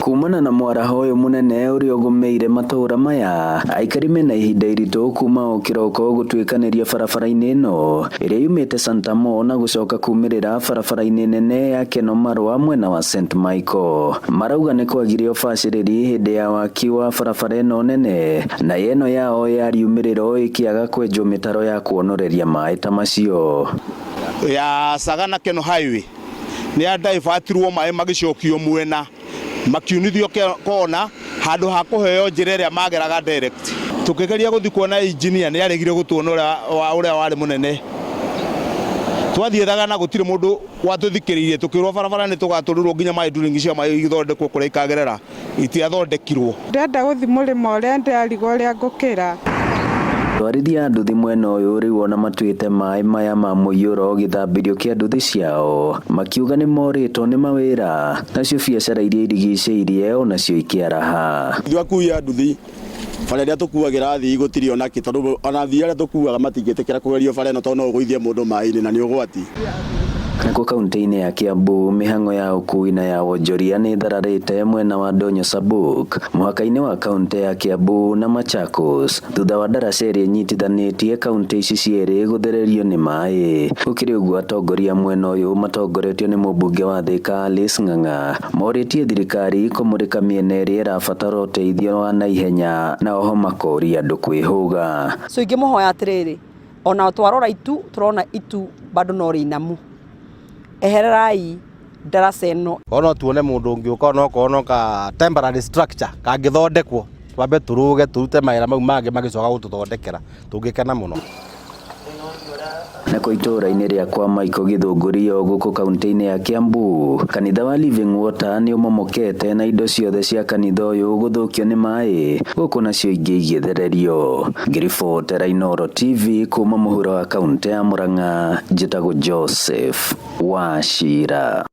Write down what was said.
Kumana na mwaraho ũyũ mũnene ũrĩa ũgũmĩire matũra maya, aikari mena ihinda iritũ kuma o kĩroko gũtuĩkanĩria barabara-inĩ ĩno ĩrĩa yumĩte Santamo na gũcoka kumĩrĩra barabara-inĩ nene ya Keno Marwa mwena wa St Michael. Marauga nĩ kwagire ũbacĩrĩri hĩndĩ ya waki wa barabara ĩno nene na ĩno yao ya riumĩrĩro ĩkĩaga kwenjwo mĩtaro ya kuonoreria maĩ ta macio. Ya Sagana Keno Highway nĩ ya divertirwo, maĩ magĩcokio mwena, makiunithio kona handũ ha kũheo njĩra ĩrĩa mageraga direct. Tũkĩgeria gũthiĩ kuona engineer, nĩ aregire gũtuona ũrĩa warĩ mũnene. Twathiĩ Thagana, gũtirĩ mũndũ watũthikĩrĩirie. Tũkĩrwo barabara nĩ tũgatũrĩrwo nginya maĩ during cia maĩ ithondekwo kũrĩa ikagerera, itiathondekirwo. Ndĩrenda gũthiĩ mũrĩmo ũrĩa, ndĩrarigwo ũrĩa ngũkĩra. Atwarithia a nduthi mwena ũyũ rĩu ona matuĩte maĩ maya ma mũiyũro gĩthambĩrio kĩa nduthi ciao, makiuga nĩ morĩtwo nĩ mawĩra, nacio biacara iria irigicĩirie onacio ikĩaraha. Ithuĩ akui a nduthi, bara ĩrĩa tũkuagĩra athii gũtirĩ ona kĩ, tondũ ona athii arĩa tũkuaga matingĩtĩkĩra kũgerio bara ĩno, tondũ no ũgũithie mũndũ maĩ-inĩ na nĩ ũgwati. Nakuo kaunti-inĩ ya Kiambu, mĩhang'o ya ũkui na ya wonjoria nĩ ĩthararĩte mwena wa Ndonyo Sabuk, mũhaka-inĩ wa kaunti ya Kiambu na Machakos, thutha wa ndaraca ĩrĩa ĩnyitithanĩtie kaunti ici cierĩ gũthererio nĩ maĩ. Gũkĩrĩ ũguo, atongoria mwena ũyũ matongoretio nĩ mũmbunge wa Thika Alice Ng'ang'a morĩtie thirikari kũmũrĩka mĩena ĩrĩa ĩrabatara ũteithio wa naihenya na oho makoria andũ kwĩhũga. So ingĩmũhoya atĩrĩrĩ, ona twarora itu, tũrona itu bado no rĩinamu, ehererai ndaraca ĩno. Ono tuone mũndũ ũngĩũka, onokorwo no ka temporary structure kangĩthondekwo, twambe tũrũge tũrute mawĩra mau mangĩ, magĩcoka gũtũthondekera, tũngĩkena mũno. Nako itũũra-inĩ rĩa kwa Michael Gĩthũngũri o gũkũ kaunti-inĩ ya Kiambu, kanitha wa Living Water nĩ ũmomokete na indo ciothe cia kanitha ũyũ gũthũkio nĩ maĩ, gũkũ nacio ingĩ igĩthererio. Ngĩribotera Inooro TV kuma mũhuro wa kaunti ya Murang'a, njĩtagwo Joseph Wachira.